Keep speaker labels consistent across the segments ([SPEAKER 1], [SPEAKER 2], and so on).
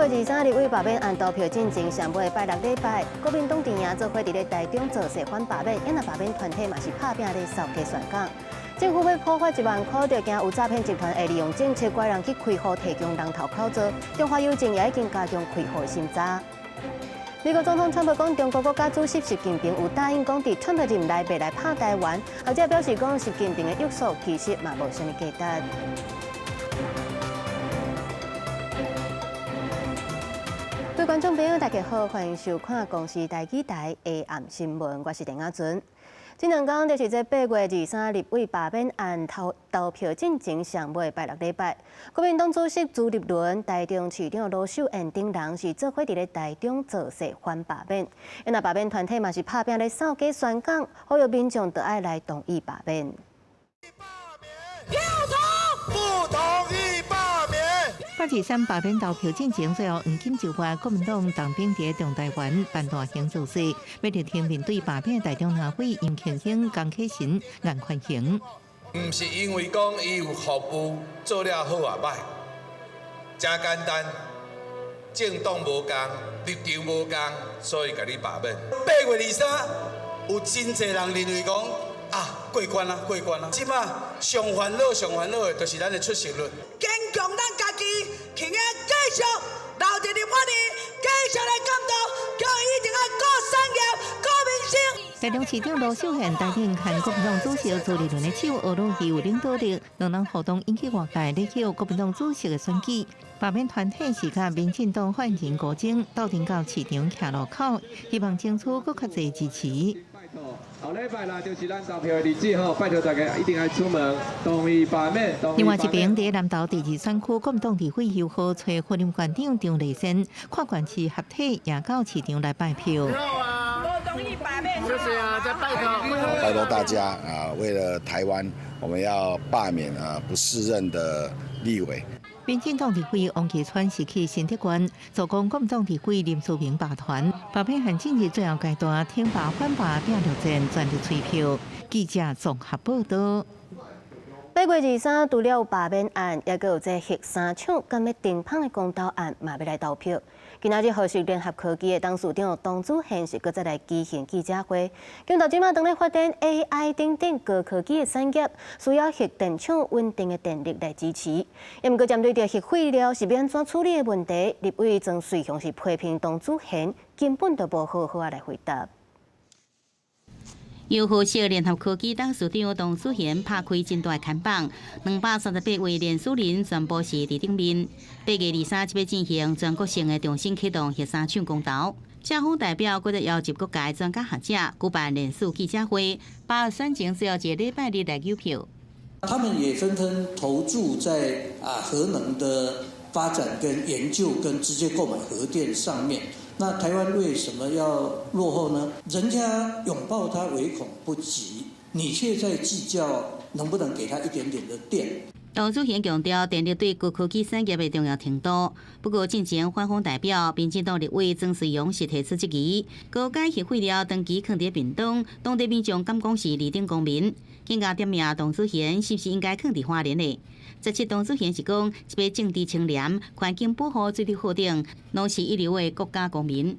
[SPEAKER 1] 8月23立委罷免案投票進前上尾拜六禮拜，國民黨陣營做伙佇咧台中造勢反罷免，啊若罷免團體嘛是拍拚咧掃街宣講。政府欲普發1萬箍，就驚有詐騙集團會利用政策拐人去開戶提供人頭口座。中華郵政也已經加強開戶審查。美國總統川普講，中國國家主席習近平有答應講，佇川普任內袂來拍台灣。學者表示講，習近平的約束其實嘛無啥物價值。各位觀眾朋友，大家好，歡迎收看公視台語台下暗新聞，我是鄭雅純。這兩工就是這8月23立委罷免案投票進前上尾拜六禮拜，國民黨主席朱立倫、台中市長盧秀燕等人是做伙佇咧台中造勢反罷免，啊若罷免團體嘛是拍拚咧掃街宣講，呼籲民眾著愛來同意罷免。
[SPEAKER 2] 票投不同意罷免。
[SPEAKER 3] 8月23罷免投票進前，最後黃金就話國民黨黨兵佇中台灣辦大型造勢，欲力挺面對罷免台中立委楊慶興、江啟臣、顏寬恆。
[SPEAKER 4] 毋是因為講伊有服務做了好啊歹，誠簡單，政黨無仝，立場無仝，所以共你罷免。
[SPEAKER 5] 8月23有真濟人認為講啊過關啊過關啊，這馬上煩惱上煩惱的就是咱的出席率。
[SPEAKER 2] 堅強咱家己，起來繼續留佇立法院，繼續來監督，叫伊一定愛顧產業、顧民生。
[SPEAKER 3] 台中市長盧秀燕帶領牽國民黨主席朱立倫的手，學攏伊有領導力，兩人互動引起外界咧抾國民黨主席的選舉。罷免團體是佮民進黨發言人吳崢鬥陣到市場徛路口，希望爭取閣較濟支持。
[SPEAKER 6] 後禮拜啦，就是咱投票的日子吼，拜託大家一定愛出門，同意罷免。
[SPEAKER 3] 另外一邊，佇南投第二選區，國民黨立委游和揣婚姻館長張麗仙，跨縣市合體也到市場來拜票。
[SPEAKER 6] 謝謝啊，再拜託。
[SPEAKER 7] 拜託大家啊，為了台灣，我們要罷免啊不適任的立委。
[SPEAKER 3] 民進黨立委王岐川是去新竹縣，助攻國民黨立委林思明罷團，罷免案進入最後階段，挺罷反罷拼著戰，全力催票。記者綜合報道。
[SPEAKER 1] 8月23，除了有罷免案，猶閣有這核三廠敢欲停麭的公投案，嘛欲來投票。今仔日和碩聯合科技的董事長董子賢是閣再來舉行記者會，強調這馬當咧發展 AI 等等高科技的產業，需要核電廠穩定的電力來支持。也毋過針對著核廢料是欲按怎處理的問題，立委莊瑞雄是批評董子賢根本就無好好仔來回答。
[SPEAKER 8] 由和碩聯合科技董事長董子賢拍開真大看板，238位連署人全部是佇頂面。8月23這欲進行全國性的重新啟動核三廠公投，正方代表閣再邀集各界專家學者舉辦聯署記者會，把選情最後一個禮拜日來郵票。
[SPEAKER 9] 他們也紛紛投注在核能的發展跟研究跟直接購買核電上面。那台灣為什麼要落後呢？人家擁抱它唯恐不及，你卻在計較能不能給他一點點的電。
[SPEAKER 8] 董子賢強調電力對高科技產業的重要程度。不過，進前反方代表民進黨立委莊瑞雄是提出質疑，高階核廢料長期囥佇屏東，當地民眾敢講是二等公民，更加點名董子賢是毋是應該囥佇花蓮呢？十七董子賢是講，這個政治清廉、環境保護、水利好等，攏是一流的國家公民。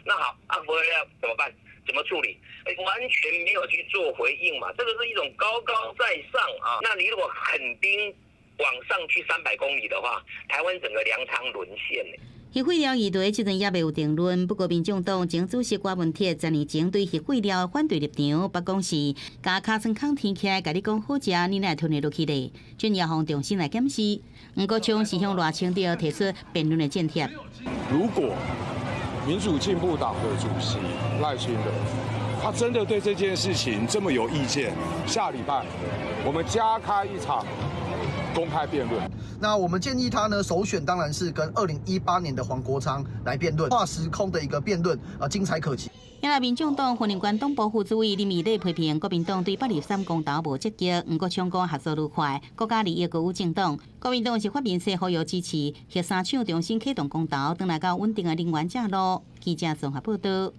[SPEAKER 10] 那好，啊，核料怎麼辦？怎麼處理？完全沒有去做回應嘛？這個是一種高高在上啊。那你如果狠兵往上去300公里的話，台灣整個糧倉淪陷。
[SPEAKER 8] 核廢料議題這陣猶未有定論，不過民眾黨前主席郭文鐵十年前對核廢料反對立場，捌講是共尻川空天起來，共你講好食，你哪會吞會落去咧？準要予重新來檢視。黃國昌是向賴清德提出辯論的戰帖。
[SPEAKER 11] 如果民主進步黨的主席賴清德，他真的對這件事情這麼有意見，下禮拜我們加開一場公開辯論。
[SPEAKER 12] 那我們建議他呢，首選當然是跟2018年的黃國昌來辯論，跨時空的一個辯論啊，精彩可期。
[SPEAKER 8] 另外，民眾黨雲林縣黨部副主委林義禮批評國民黨對823公投無積極，黃國昌講合作愉快，國家利益高於政黨。國民黨是發明說呼籲支持核三廠重新啟動公投，轉來到穩定的能源正路。記者綜合報道。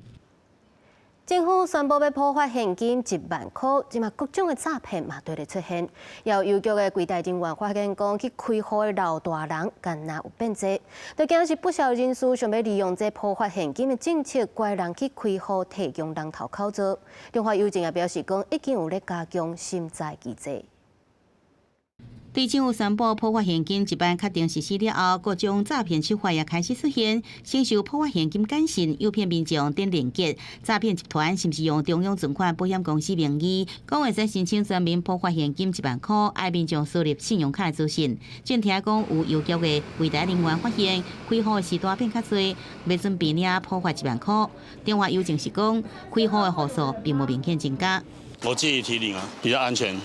[SPEAKER 1] 政府宣布欲普發現金1萬箍，這馬各種的詐騙嘛綴咧出現。有郵局的櫃台人員發現講，去開戶的老大人敢若有變濟，就驚是不肖人士想欲利用這普發現金的政策，拐人去開戶提供人頭口座。中華郵政也表示講，已經有咧加強審查機制。
[SPEAKER 8] 對政府宣布普發現金一般確定實施了後，各種詐騙手法也開始出現。先受普發現金簡訊誘騙民眾點連結，詐騙集團甚至用中央存款保險公司名義，講會使申請全民普發現金1萬箍，愛民眾輸入信用卡資訊。正聽講有郵局的櫃台人員發現，開戶的時段變較濟，欲準備領普發1萬箍。中華郵政是講，開戶的戶數並無明顯增加。
[SPEAKER 13] 我自己提領啊，比較安全。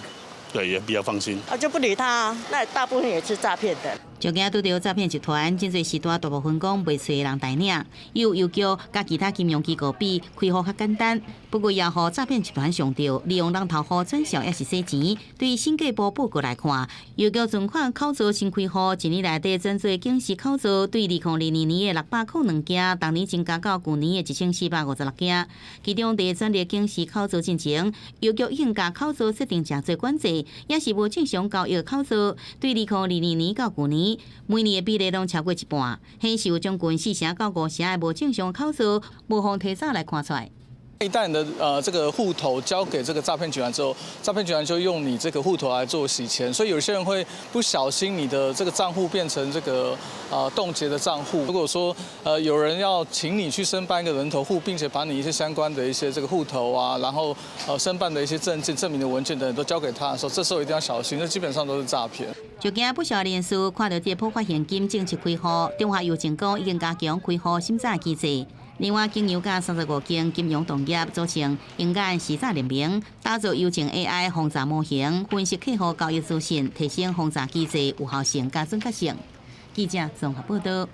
[SPEAKER 13] 對，也比較放心。
[SPEAKER 14] 啊，就不理他，那大部分也是詐騙的。
[SPEAKER 8] 就驚拄著詐騙集團，真濟時段大部分講袂揣人代領，有郵局佮其他金融機構比，開戶較簡單。不過也予詐騙集團上著，利用人頭戶轉賬抑是洗錢。對審計部報告來看，郵局存款口座新開戶，一年內底轉做警示口座，對2022年的602件，逐年增加到舊年的1456件。其中佇轉入警示口座進前，郵局已經共口座設定誠濟管制，抑是無正常交易口座，對2022年到舊年，每年的比例攏超過一半，顯示有將近4成到5成的無正常口座，無予提早來看出來。
[SPEAKER 15] 一旦你的這個戶頭交給這個詐騙集團之後，詐騙集團就用你這個戶頭來做洗錢，所以有些人會不小心你的這個賬戶變成這個凍結的賬戶。如果說有人要請你去申辦一個人頭戶，並且把你一些相關的一些這個戶頭啊，然後申辦的一些證件、證明的文件等等都交給他的時候，這時候一定要小心，這基本上都是詐騙。
[SPEAKER 8] 就驚不肖人士看著這普發現金政策開戶，中華郵政講已經加強開戶審查機制。另外，經由佮35間金融同業組成鷹眼識詐聯盟，打造郵政 AI 防詐模型，分析客戶交易資訊，提升防詐機制有效性佮準確性。記者綜合報道。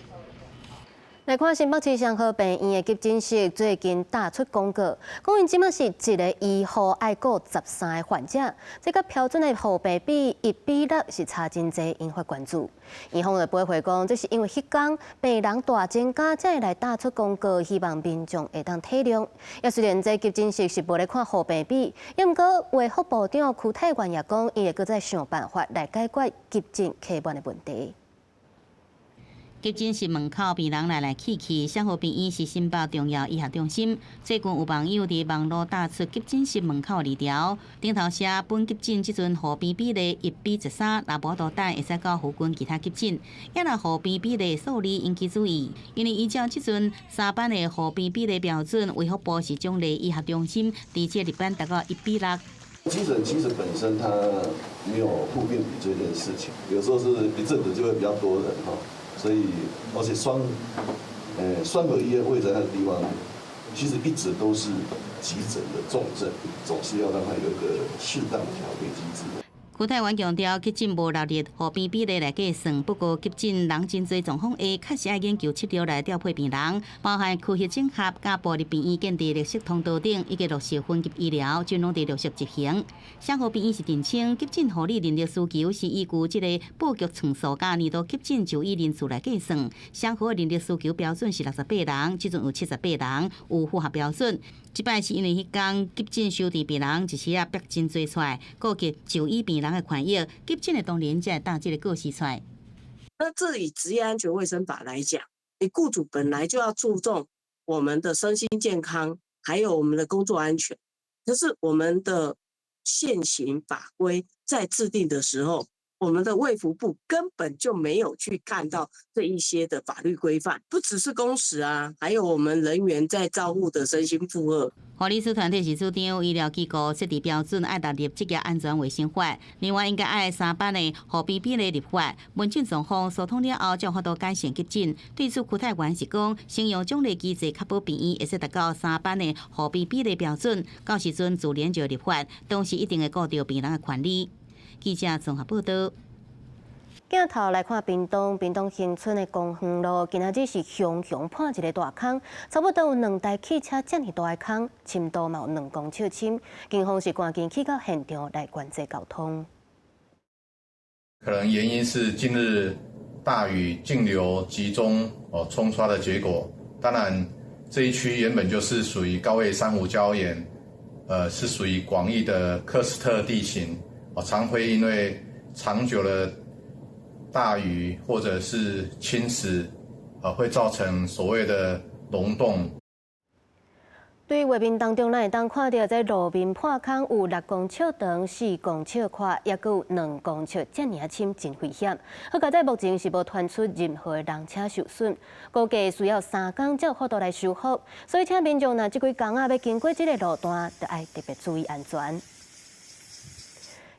[SPEAKER 1] 來看新北市雙和病院的急診室最近打出廣告，講𪜶這馬是一个醫護愛顧13个患者，這佮標準的護病比1比6是差真濟，引發關注。院方就回回講，這是因為彼工病人大增加，才會來打出廣告，希望民眾會當體諒。也雖然這急診室是無咧看護病比，也毋過衛福部長邱泰源也講，伊會閣再想辦法來解決急診客滿的問題。
[SPEAKER 8] 急診室門口病人來來去去，雙和病院是新北重要醫學中心。最近有網友佇網路打出急診室門口字條，頂頭寫本急診這陣護病比例1比13，若無多等會使到附近其他急診。也若護病比例數字引起注意，因為依照這陣三班的護病比例標準，衛福部是獎勵醫學中心佇這日班達到1比6。
[SPEAKER 16] 急診其實本身它沒有護病比這件事情，有時候是一陣子就會比較多人哈。所以，而且雙和醫院位在那個地方，其實一直都是急診的重症，總是要讓它有一個適當的調配機制。
[SPEAKER 8] 邱泰源強調，急診無納入護病比例來計算，不過急診人真濟狀況下，確實愛研究策略來調配病人，包含區域整合、佮部立病院建立綠色通道等，以及落實分級醫療，這攏佇陸續執行。雙和病院是澄清，急診護理人力需求是依據這個布局層數佮年度急診就醫人數來計算。雙和人力需求標準是68人，這陣有78人，有符合標準。這擺是因為彼工急診收治病人一時仔逼真濟出來，顧及就醫病人的權益，急診的當然才會打這個告示出來。
[SPEAKER 17] 那這以職業安全衛生法來講，你僱主本來就要注重我們的身心健康，還有我們的工作安全。可是我們的現行法規在制定的時候，我們的衛福部根本就沒有去看到這一些的法律規範，不只是工時啊，還有我們人員在照護的身心負荷。
[SPEAKER 8] 護理師團體是主張醫療機構設置標準，愛納入職業安全衛生法，另外應該愛三班的護病比例立法。門診狀況疏通了後，才有法度改善急診。對此，邱泰源是講，先用獎勵機制確保病院會使達到三班的護病比例標準，到時陣自然就立法，同時一定會顧著病人的權利。記者綜合報道。
[SPEAKER 1] 鏡頭來看屏東，屏東恆春的公園路，今仔日是雄雄破一个大空，差不多有兩台汽車遮爾大的空，深度嘛有2公尺深。警方是趕緊去到現場來管制交通。
[SPEAKER 18] 可能原因是近日大雨徑流集中哦沖刷的結果。當然，這一區原本就是屬於高位珊瑚礁岩，是屬於廣義的喀斯特地形，常會因為長久的大雨或者是侵蝕，會造成所謂的溶洞。
[SPEAKER 1] 對畫面當中，咱會當看著這路面破空有6公尺長、4公尺寬，抑閣有2公尺遮爾深，真危險。好佳哉目前是無傳出任何的人車受損，估計需要3工才有法度來修復。所以，請民眾若這幾工仔欲經過這个路段，就愛特別注意安全。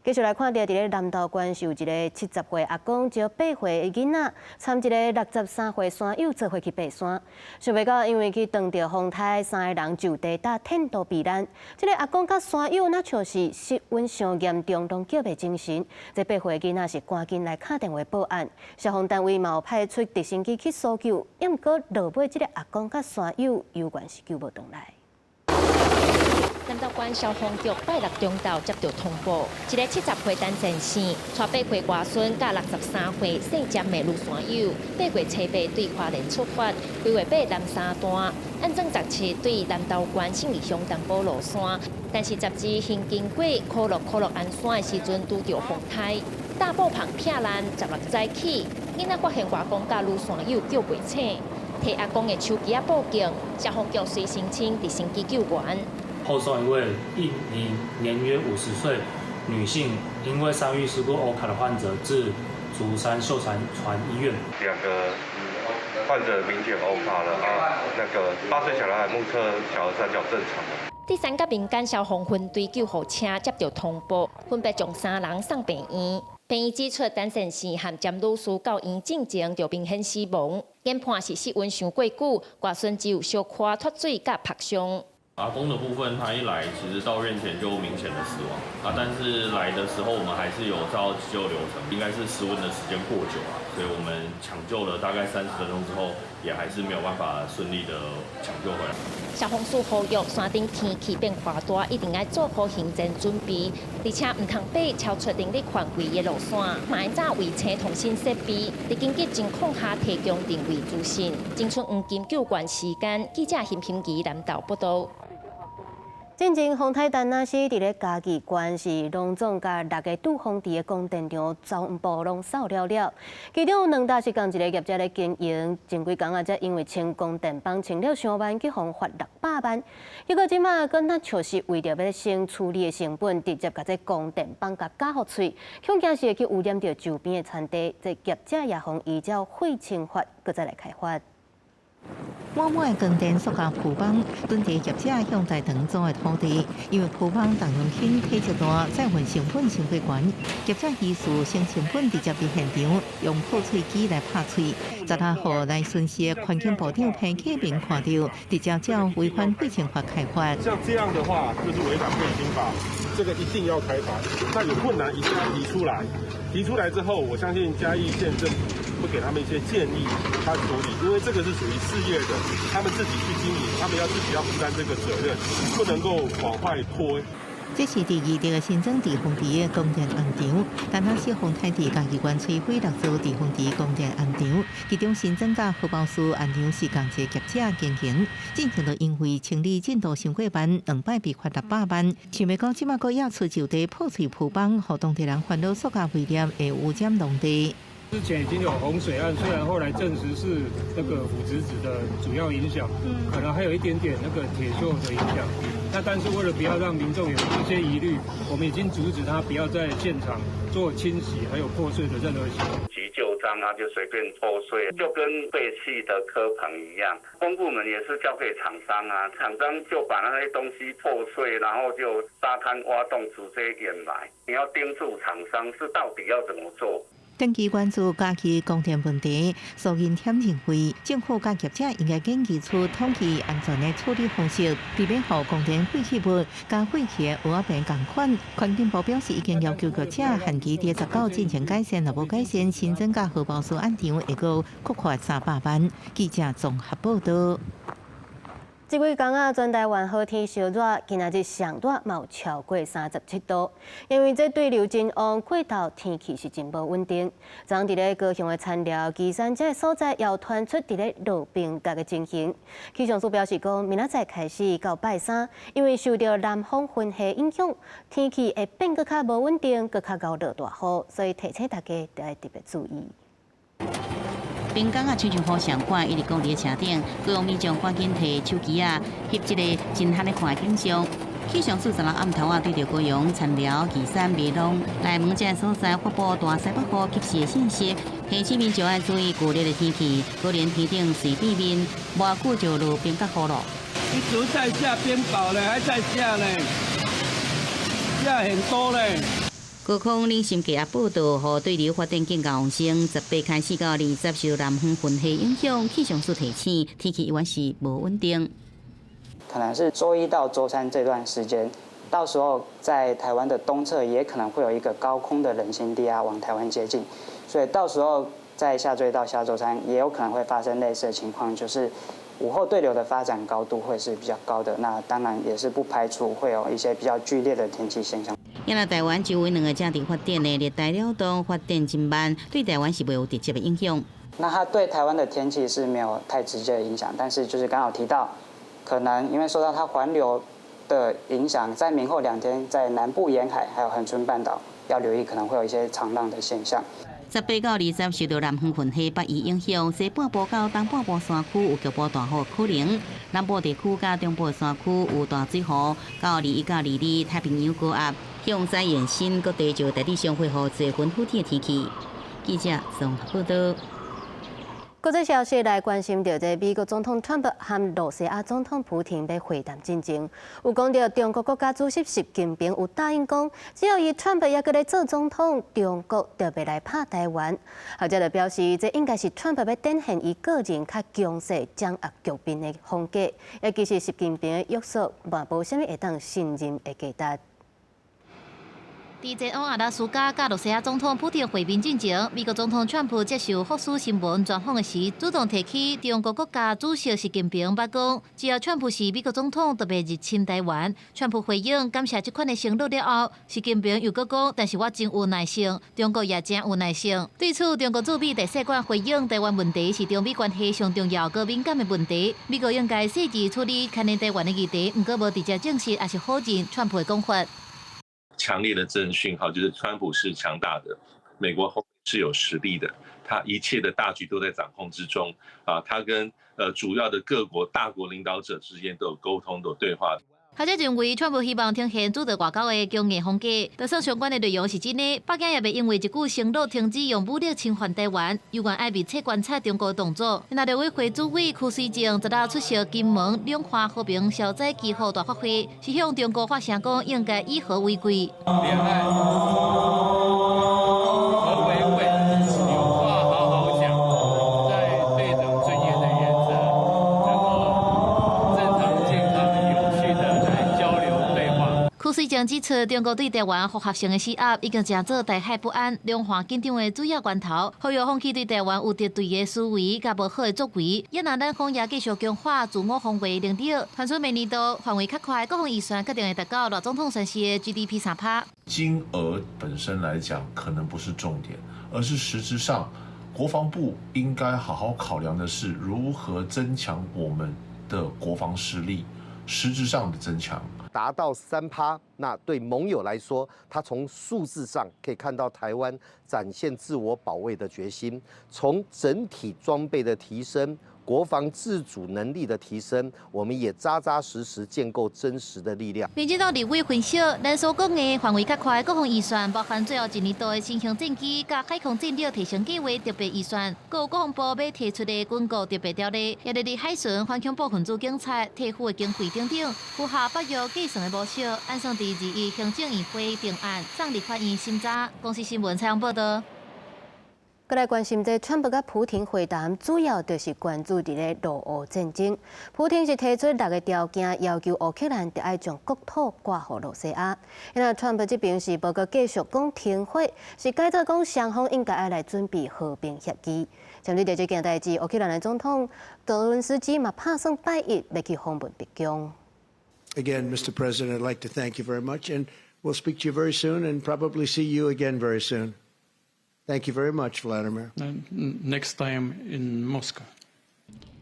[SPEAKER 1] 繼續來看著佇咧南投縣是有一个70歲阿公，招8歲的囡仔，參一个63歲山友做伙去爬山。想袂到因為去撞著風颱，三個人就地搭天道避難。這个阿公佮山友若像是失溫傷嚴重，攏叫袂精神。這8歲的囡仔是趕緊來敲電話報案，消防單位嘛有派出直升機去搜救，毋過落尾這个阿公佮山友猶原是救無轉來。
[SPEAKER 19] 南投縣消防局拜六中晝接著通報，一个70歲陳先生，帶8歲外孫佮63歲姓詹的女山友，8月7日對花蓮出發，規劃爬南三段，按怎17對南投縣信義鄉東埔落山，但是12行經過可樂可樂安山的時陣，拄著風颱，大布棚拆爛，16早起，囡仔發現外公佮女山友叫袂醒，提阿公的手機仔報警，消防局隨申請直升機救援。
[SPEAKER 20] 後送一位一名年約50歲女性，因為傷愈事故歐卡的患者至竹山秀傳傳醫院。
[SPEAKER 21] 兩個患者明顯歐卡了啊，那個8歲小男孩目測小兒三角正常。
[SPEAKER 19] 第三甲民間消防分隊救護車接著通報，分別將三人送病院。病院指出，陳先生和詹女士到院進前就明顯死亡，研判是失溫傷過久，外孫只有小可脫水佮曝傷。
[SPEAKER 22] 阿公的部分，他一來其實到院前就明顯的死亡啊，但是來的時候我們還是有照急救流程，應該是失溫的時間過久啊，所以我們搶救了大概30分鐘之後，也還是沒有辦法順利的搶救回來。
[SPEAKER 19] 消防署呼籲，山頂天氣變化大，一定愛做好行前準備，而且毋通爬超出能力範圍的路線，嘛愛早備齊通訊設備，佇緊急情況下提供定位資訊。青春黃金救援時間，記者邢平儀南投報導。
[SPEAKER 1] 進前風颱丹那斯佇咧嘉義縣是攏總共六个拄風池的光電場全部攏掃了了，其中有兩搭是仝一个業者咧經營，前幾工仔才因為清光電板清了傷慢，去予罰600萬。結果這馬閣若像是為著欲省處理的成本，直接共這光電板共咬予碎，恐驚是會去污染著周邊的田地，這業者也予依照廢清法閣再來開罰。
[SPEAKER 3] 滿滿的光電塑膠浮板，囤佇業者向大長租的土地，因為浮板重量輕、體積大，載運成本傷過懸。業者於是省成本，直接佇現場用破碎機來拍碎。16號來巡視的環境部長彭啟明看著，直接照違反廢清法開罰。
[SPEAKER 23] 像這樣的話，就是違反廢清法，這個一定要開罰。那有困難一定要提出來，提出來之後，我相信嘉義縣政府會給他們一些建議，他處理，因為這個是屬於事業的，他們自己去經營，他們要自己要負擔這個責任，不能夠往外拖。
[SPEAKER 3] 這是第二個新增佇風池的光電工廠，丹那斯風颱佇嘉義縣摧毀六座佇風池光電工廠，其中新莊佮荷包樹工廠是仝一個業者經營，進前就因為清理進度傷過慢，兩擺被罰600萬。想袂到這馬閣猶出就地破碎浮板，予當地人煩惱塑膠廢料會污染農地。
[SPEAKER 24] 之前已經有洪水案，雖然後來證實是那個腐殖質的主要影響，可能還有一點點那個鐵鏽的影響。那但是為了不要讓民眾有這些疑慮，我們已經阻止他不要在現場做清洗還有破碎的任何行為。
[SPEAKER 25] 急救章啊，就隨便破碎，就跟廢棄的蚵棚一樣。公部門也是交給廠商啊，廠商就把那些東西破碎，然後就沙灘挖洞直接掩埋。你要盯住廠商是到底要怎麼做？
[SPEAKER 3] 長期關注嘉義光電問題，蘇銀添認為，政府佮業者應該研究出統一安全的處理方式，避免予光電廢棄物佮廢棄的蚵仔棚仝款。環境部表示，已經要求業者限期佇19進行改善，若無改善，新莊佮荷包樹案場會閣閣罰300萬。記者綜合報導。
[SPEAKER 1] 這幾工啊，全台灣好天燒熱，今仔日上熱嘛有超過37度。因為這對流真旺，過晝天氣是真無穩定。昨昏佇咧高雄的田寮、旗山這个所在，又傳出佇咧落冰角的情形。氣象署表示講，明仔載開始到拜三，因為受著南風雲系影響，天氣會變閣較無穩定，閣較𠢕落大雨，所以提醒大家著愛特別注意。
[SPEAKER 8] 冰角啊，親像雨相款，一直降佇咧車頂，高雄民眾趕緊提手機仔，翕這个震撼的看景象。氣象署昨昏暗頭啊，對著高雄、田寮、旗山、美濃、內門這个所在發布大西北雨及時的信息，提醒民眾愛注意惡劣的天氣，可能天頂隨變面，無久就落冰角雨咯。
[SPEAKER 2] 一直在下冰雹呢，還在下呢，下很多呢。
[SPEAKER 8] 高空冷心低壓報道，予對流發展更加旺盛。18開始到20受南風雲系影響，氣象署提醒，天氣依然是無穩定。
[SPEAKER 4] 可能是週一到週三這段時間，到時候在台灣的東側也可能會有一個高空的冷心低壓往台灣接近，所以到時候在下週一到下週三也有可能會發生類似的情況，就是午後對流的發展高度會是比較高的。那當然也是不排除會有一些比較劇烈的天氣現象。
[SPEAKER 8] 因為台灣周圍兩个正佇發展的熱帶擾動發展真慢，對台灣是袂有直接的影響。
[SPEAKER 4] 那它對台灣的天氣是沒有太直接的影響，但是就是剛好提到，可能因為受到它環流的影響，在明後兩天，在南部沿海還有恆春半島要留意，可能會有一些長浪的現象。
[SPEAKER 8] 18到20受到南風雲系北移影響，西半部到東半部山區有局部大雨可能，南部地區佮中部山區有大水雨。到21到22，太平洋高壓向西延伸，各地就大致上恢復多雲好天的天氣。記者綜合報道。
[SPEAKER 1] 國際消息來關心著這美國總統川普和露西亞總統普廷欲會談進前，有講著中國國家主席習近平有答應講，只要伊川普猶閣咧做總統，中國就袂來拍台灣。學者就表示，這應該是川普欲展現伊個人較強勢掌握局面的風格。也其實習近平的約束嘛，無啥物會當信任的價值。
[SPEAKER 8] 佇前往阿拉斯加佮露西亞總統普廷會面進前，美國總統川普接受福斯新聞專訪的時，主動提起中國國家主席習近平，捌講只要川普是美國總統，就袂入侵台灣。川普回應感謝這款的承諾了後，習近平又閣講，但是我真有耐性，中國也真有耐性。對此，中國駐美大使館回應，台灣問題是中美關係上重要、閣敏感的問題，美國應該細緻處理牽連台灣的議題，毋過無直接證實抑是否認川普的講法。
[SPEAKER 5] 強烈的這種訊號，就是川普是強大的，美國是有實力的，他一切的大局都在掌控之中啊！他跟主要的各國大國領導者之間都有溝通、都有對話。
[SPEAKER 8] 學者認為，川普希望呈現主導外交的強硬風格，就算相關的內容是真的，北京也袂因為一句承諾停止用武力侵犯台灣，猶原愛密切觀察中國動作。那陸委會主委柯水政昨昏出席金門兩岸和平消災祈福大法會，是向中國發聲講應該以和為貴。
[SPEAKER 2] 兩岸和為貴，有話好好講，在對等尊嚴的原則，能夠正常、健康、有序的來交流對話。
[SPEAKER 8] 柯水政指出，中國對台灣複合性的施壓已經成做台海不安、兩岸緊張的主要源頭，呼籲放棄對台灣有敵對的思維佮無好的作為。也若咱方也繼續強化自我防衛能力，傳出明年度範圍較寬，國防預算決定會達到賴總統宣示的 GDP 3%。
[SPEAKER 6] 金額本身來講，可能不是重點，而是實質上，國防部應該好好考量的是如何增強我們的國防實力，實質上的增強。
[SPEAKER 7] 達到3%，那對盟友來說，他從數字上可以看到台灣展現自我保衛的決心，從整體裝備的提升、國防自主能力的提升，我們也扎扎實實建構真實的力量。
[SPEAKER 8] 民進黨立委分析，咱所講的範圍較寬國防預算，包含最後一年度的新型戰機佮海空戰力提升計劃特別預算，閣有國防部欲提出的軍購特別條例，也佇海巡、反恐怖分子警察、退伍的經費等等，符合北約計算的模式，按算佇21行政院會定案，送立法院審查。公視新聞採訪報道。
[SPEAKER 1] 閣來關心這川普佮普廷會談，主要就是關注佇咧俄烏戰爭。普廷是提出六个條件，要求烏克蘭著愛將國土割予露西亞。那川普這邊是無閣繼續講停火，是改做講雙方應該愛來準備和平協議。針對這件代誌，烏克蘭的總統澤倫斯基嘛拍算拜一欲去訪問白宮。
[SPEAKER 9] Again, Mr. President, I'd like to thank you very much, and we'll speak to you very soon, and probably see you again very soon. Thank you very much, Vladimir.
[SPEAKER 10] Next time in Moscow.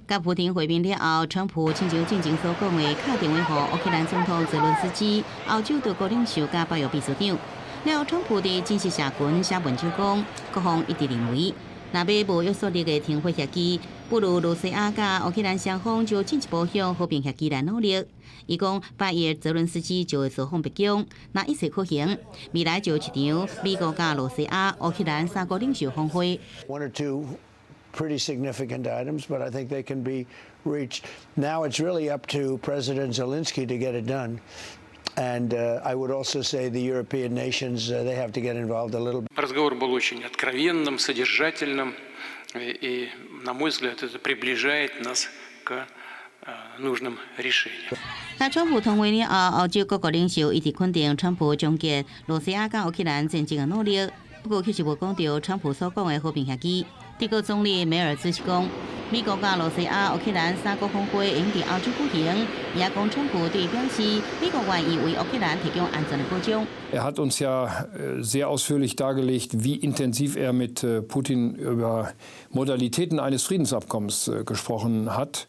[SPEAKER 8] 佮普廷會面了後，川普親像進前所講的，敲電話予烏克蘭總統澤倫斯基、歐洲多國領袖佮北約秘書長。了後，川普佇正式社群寫文章講，各方一致認為，若欲無約束力的停火協議，不如露西亞佮烏克蘭雙方就進一步向和平協議來努力。伊講，拜一澤倫斯基就會造訪白宮，若一切可行，未來就有一場美國佮露西亞、烏克蘭三國領袖峰會。
[SPEAKER 9] One or two pretty significant items, but I think they can be reached. Now it's really up to President Zelensky to get it done. And I would also say the European nations, they have to get involved a little.
[SPEAKER 10] Разговор был очень откровенным, содержательным, и, на мой взгляд, это приближает нас к нужным решениям.
[SPEAKER 8] 那川普通話了後，歐洲各國領袖一致肯定川普終結羅西亞佮烏克蘭戰爭的努力，不過卻是無講著川普所講的和平協議。德國總理梅爾茲是講，美國佮羅西亞、烏克蘭三國峰會會佇歐洲舉行，也講川普對表示，美國願意為烏克蘭提供安全的保障。
[SPEAKER 11] Er hat uns ja sehr ausführlich dargelegt, wie intensiv er mit Putin über Modalitäten eines Friedensabkommens gesprochen hat,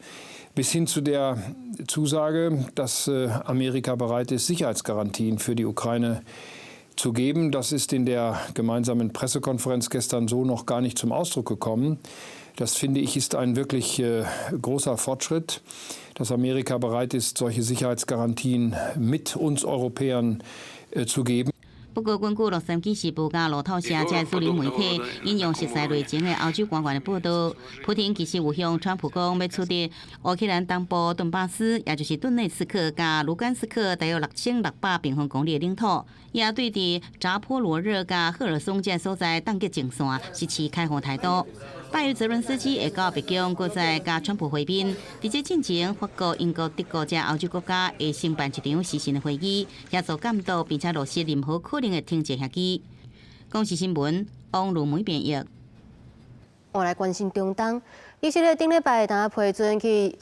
[SPEAKER 11] bis hin zu der Zusage, dass Amerika bereit ist, Sicherheitsgarantien für die Ukraine zu geben. Das ist in der gemeinsamen Pressekonferenz gestern so noch gar nicht zum Ausdruck gekommen. Das, finde ich, ist ein wirklich großer Fortschritt, dass Amerika bereit ist, solche Sicherheitsgarantien mit uns Europäern zu geben.
[SPEAKER 8] 不過，根據洛杉磯時報佮路透社這主流媒體引用熟悉內情的歐洲官員的報道，普廷其實有向川普講，欲取得烏克蘭東部頓巴斯，也就是頓內茨克佮盧甘斯克大約6600平方公里的領土，也對佇扎波羅熱佮赫爾松這所在凍結前線，是持開放態度。拜一澤倫斯基會到白宮，閣再佮川普會面。佇這進前，法國、英國、德國這歐洲國家會承辦一場視訊的會議，協助監督並且落實任何可能的停戰協議。公視新聞，王如梅編譯。
[SPEAKER 1] 我來關心中東，以色列頂禮拜當批准去予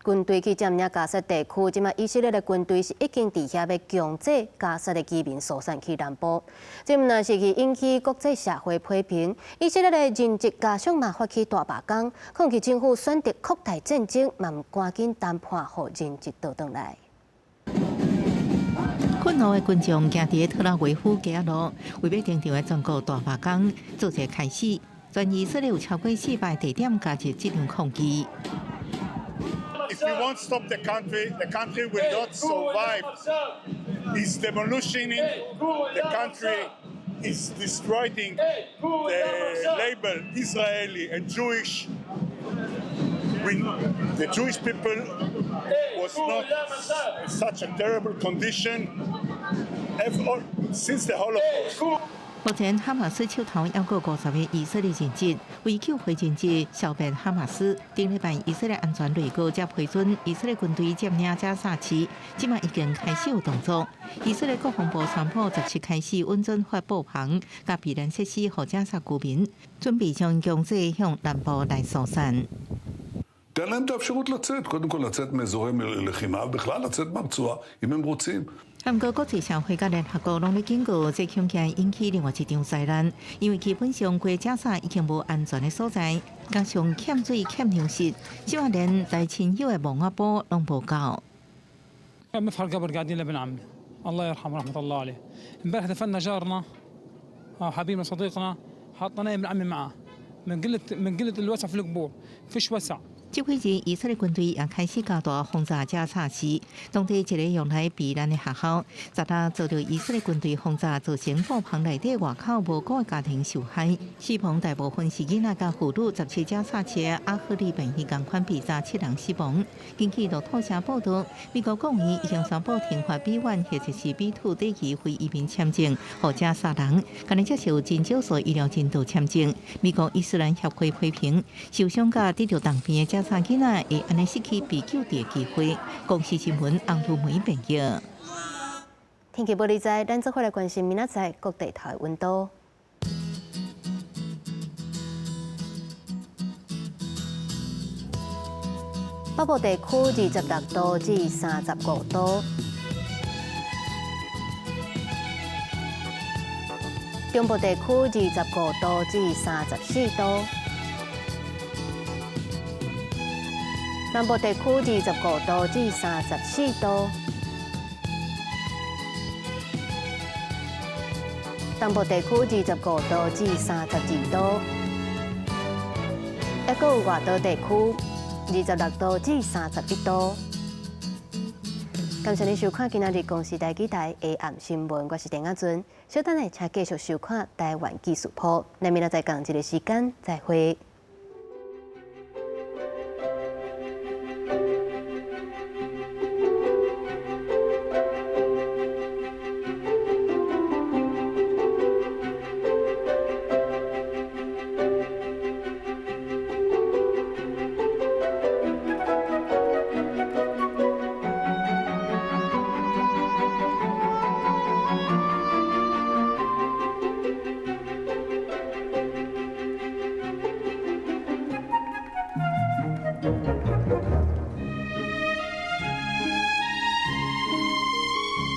[SPEAKER 1] 軍隊去佔領加薩地區，這馬以色列的軍隊是已經佇遐欲強制加薩的居民疏散去南部，這毋但是去引起國際社會批評，以色列的人質家屬嘛發起大罷工，抗議政府選擇擴大戰爭，嘛毋趕緊談判，予人質倒轉來。
[SPEAKER 3] 憤怒的群眾行佇特拉維夫街仔路，為欲登場的全國大罷工做一個開始。全以色列有超過400地點加入這場抗議。
[SPEAKER 12] If we won't stop the country, the country will not survive. It's demolishing the country, is destroying the label Israeli and Jewish. When the Jewish people was not such a terrible condition since the Holocaust.
[SPEAKER 3] 目前，哈馬斯手頭猶閣50個以色列人質，為救回人質，消滅哈馬斯。頂禮拜，以色列安全內閣才批准以色列軍隊佔領加薩市，這馬已經開始有動作。以色列國防部宣布，17開始允准發布棚佮避難設施，予加薩居民，準備將強制向南部來疏散。
[SPEAKER 13] תן להם את האפשרות לצאת, קודם כל לצאת מאזורי לחימה, ובכלל לצאת מהרצועה, אם הם רוצים.
[SPEAKER 3] 毋過國際社會佮聯合國攏咧警告，這恐驚引起另外一場災難，因為基本上規加薩已經無安全的所在，加上欠水欠糧食，這馬連帶親友的墓仔埔攏無夠。
[SPEAKER 26] مفحر قبر قاعدين لابن عمي الله يرحمه رحمة الله عليه. امبارح دفنا جارنا حبيبنا صديقنا، حطينا ابن عمي معاه من قلة الوسع في القبور، فيش وسع.
[SPEAKER 3] 這幾日，以色列軍隊也開始加大轟炸加薩市，當地一个用來避難的學校，昨昏遭著以色列軍隊轟炸，造成布棚內底外口無辜的家庭受害，死亡大部分是囡仔佮婦女。17加薩市阿赫利病院仝款被炸七人死亡。根據路透社報道，美國國務院已經宣布停發 B1 或者是 B2 短期非移民簽證，予加薩人，干焦接受真少數醫療人道簽證。美國伊斯蘭協會批評，受傷佮得著重病的加薩囡仔會按呢失去被救治的機會。公視新聞洪如梅編譯。
[SPEAKER 1] 天氣報你知，咱做伙來關心明仔載各地頭的溫度。北部地區26度至35度，中部地區25度至34度，南部地區25度至34度，東部地區25度至32度，抑閣有外島地區26度至31度。感謝你收看今仔日公視台語台下暗新聞，我是鄭亞尊。稍等下，請繼續收看台灣技術鋪。咱明仔載仝一个時間再會。